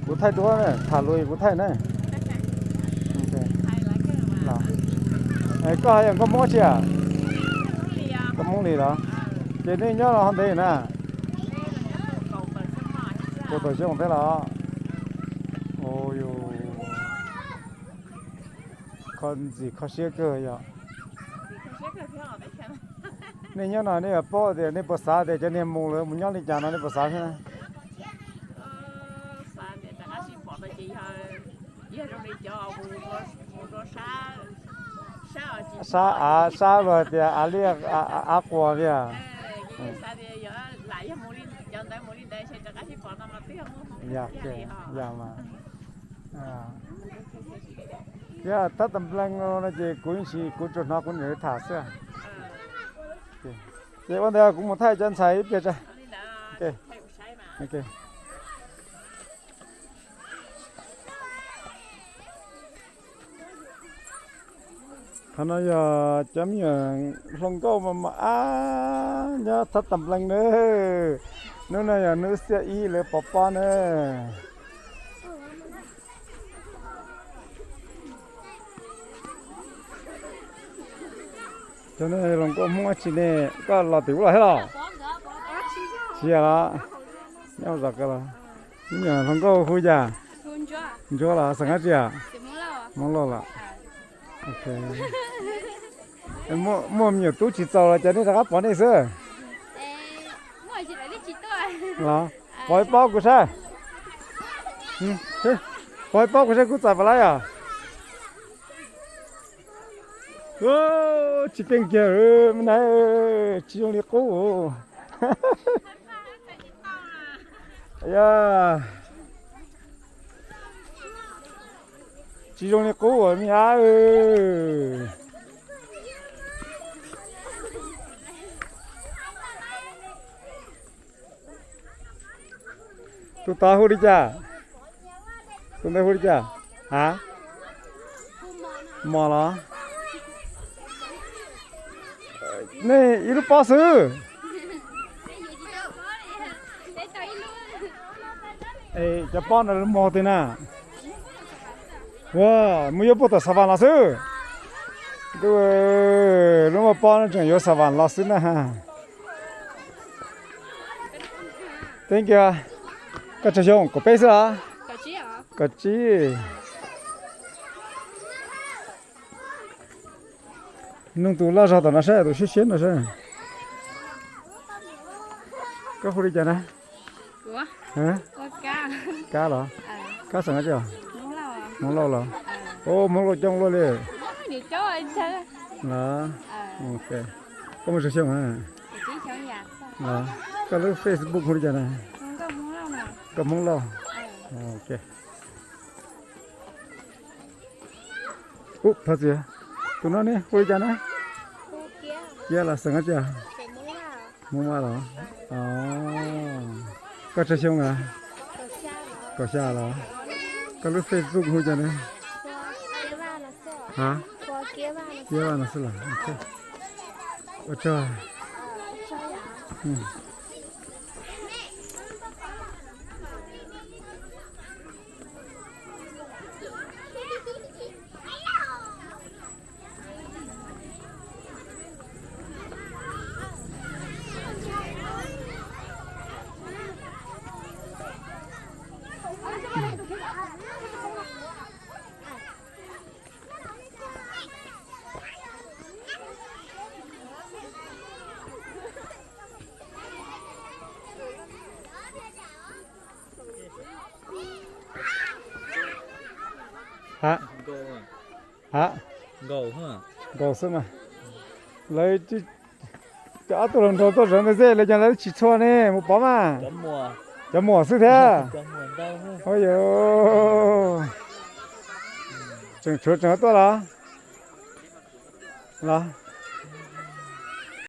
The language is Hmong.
Kuv thaij duab, tham lus kuv thaij na. Koj hais yog nkauj Hmoob tsi? Nkauj Hmoob Lis los? Ces nej nyob los ho ntev na? Kaum tawm xyoo thiab los? Kho ntxim kho siab kawg yog. Nej nyob no nej yuav paub tias nej puas xav tias cov niag mus lawv mus nyob li cas no nej puas xav thiab na? Sab av, sab luag tias av liaj av quas tiag. Yog mas. Yog thab tam nplees no ces kuv yeej tsis, kuv tsuas hnov kuv niam tham xwb. Ces ua ntawd kuv mus thaij cov ntxhais ib pliag tso. Qhov no yog cov me nyuam hluas nkauj mas mas ab nyob thab tam nplees na. Hnub no yog hnub xiab ib lawv pov pob na. Cov no hluas nkauj Hmoob dab tsi ne? Koj los tim ub los thiab los? Tsis yog los? Nyob zos kawg los? Me nyuam hluas nkauj hu cas? Ntsuab los xeem dab tsi? Hmoob Lauj los? Muaj me nyuam tub tsis txaus los cas nej rov qab pov nej xwb? Los pov ib pob kuv saib. Pov ib pob kuv saib kuv txais puas laib os. Tsis keej kiag me na, tsis zoo li qub. Tsis zoo li qub me ab. Tus tod hu li cas? Tus ntawd hu li cas? Ha? Mos los? Nej ib lub pob xwb. Cov pob no lub mos twg na? Ua, muaj yuav puag tom Xav Vas los xwb. Ntuj, lub muaj pob no tseem yuav Xav Vas los xwb na. Thank you. Koj tsawg xyoo? Kaum peb xwb los? Kaum tsib. Nug tus loj zog tom no saib, tus siab siab no saib. Koj hu li cas na? Kab los? Kab xeem dab tsi? Hmoob Lauj los? Hmoob Lauj coob luaj li. Koj muaj tsawg xyoo? Koj lub Facebook hu li cas na? Koj Hmoob Lauj. Ub, thov txim, tus no ne hu li cas na? Kiab los xeem dab tsi? Hmoob Vaj los? Koj tsawg xyoo a? Kaum xya los? Koj lub Facebook hu cas na? Ha? Kiab Vaj no xwb los? Ua tsaug. Ha, ha, nkaus xwb mas. Lawv cov ob tug hluas nraug tuaj zov ntawd xwb, lawv cov lawv tsis txhua ne, mus pov mas. Cov muam xwb thiab. Ua yog, tseem tshuav tseem tuaj los? Los.